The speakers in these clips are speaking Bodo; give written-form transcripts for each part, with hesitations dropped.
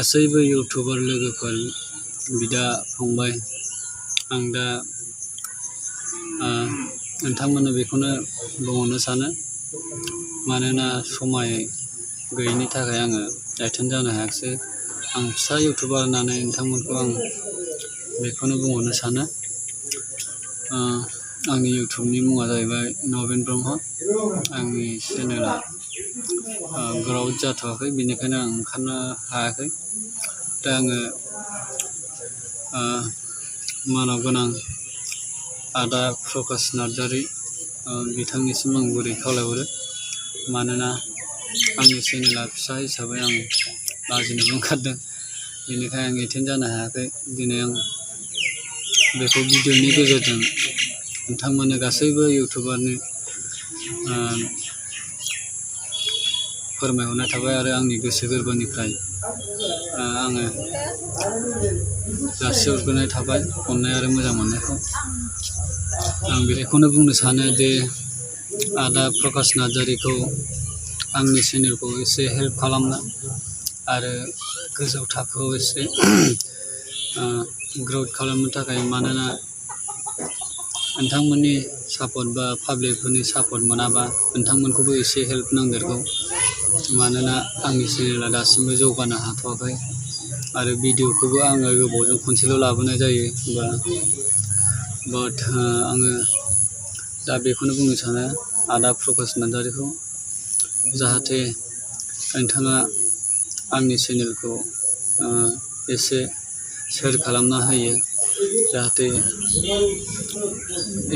गासैबो इउटुबार लोगोफोर बिदा फंबाय आं दा नोंथांमोननो बेखौनो बुंहरनो सानो मानोना समाय गैयैनि थाखाय आङो एटेन्ड जानो हायाखिसै आं फिसा इउटुबार होननानै नोंथांमोनखौ आं बेखौनो बुंहरनो सानो आंनि इउटुबनि मुङा जाहैबाय नबिन ब्रह्म आंनि चेनेला ग्रौथ जाथ'वाखै बेनिखायनो आं ओंखारनो हायाखै दा आङो मानाव गोनां आदा प्रकाश नार्जारि बिथांनिसिम आं गुरै खावलायहरो मानोना आंनि चेनेला फिसा हिसाबै आं लाजिनोबो ओंखारदों बेनिखायनो आं एटेन्ड जानो हायाखै दिनै आं बेखौ भिडिअनि गेजेरजों नोंथांमोननो गासैबो इउटुबारनो फोरमायहरनाय थाबाय आरो आंनि गोसो गोरबोनिफ्राय आङो जासिहरग्रोनाय थाबाय अननाय आरो मोजां मोननायखौ आं बेखौनो बुंनो सानो दि आदा प्रकाश नार्जारिखौ आंनि चेनेलखौ एसे हेल्प खालामनो आरो गोजौ थाखोआव एसे ग्रौथ खालामनो थाखाय मानोना नोंथांमोननि सापर्ट बा पाब्लिकफोरनि सापर्ट मोनाबा नोंथांमोनखौबो एसे हेल्प नांदेरगौ मानोना आंनि चेनेला दासिमबो जौगानो हाथ'वाखै आरो भिडिअखौबो आङो गोबावजों खनसेल' लाबोनाय जायो बाट आङो दा बेखौनो बुंनो सानो आदा प्रकाश नार्जारिखौ जाहाथे नोंथाङा आंनि चेनेलखौ एसे शेयार खालामना होयो जाहाथे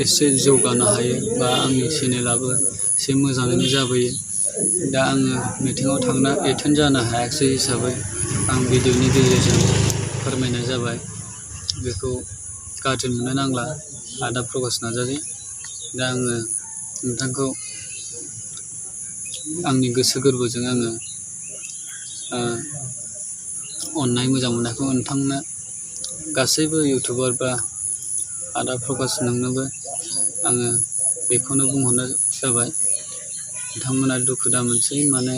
एसे जौगानो हायो बा आंनि चेनेलाबो एसे मोजाङैनो जाबोयो दा आङो मिटिङाव थांना एटेन्ड जानो हायाखिसै हिसाबै आं भिडिअनि गेजेरजों फोरमायनाय जाबाय बेखौ गाज्रि मोननो नांला आदा प्रकाश नार्जारि दा आङो नोंथांखौ आंनि गोसो गोरबोजों आङो अननाय मोजां मोननायखौ नोंथांनो गासैबो इउटुबार बा आदा प्रकाश नोंनोबो आङो बेखौनो बुंहरनाय जाबाय नोंथांमोना दुखु दामोनसै माने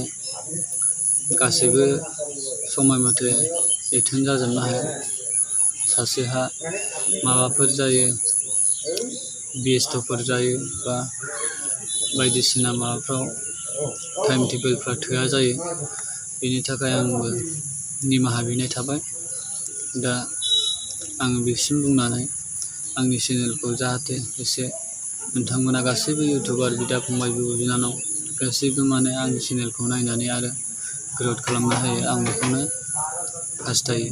गासैबो समय मथे एटेन्ड जाजोबनो हाया सासेहा माबाफोर जायो बेस्थ'फोर जायो बा बायदिसिना माबाफ्राव टाइम टेबोलफ्रा थोआ जायो बेनि थाखाय आंबो निमाहा बिनाय थाबाय दा आङो बेसिम बुंनानै आंनि चेनेलखौ जाहाथे एसे नोंथांमोना गासैबो इउटुबार बिदा फंबाय बिब' बिनानाव गासैबो माने आंनि चेनेलखौ नायनानै आरो ग्रौथ खालामनो हायो आं बेखौनो हास्थायो।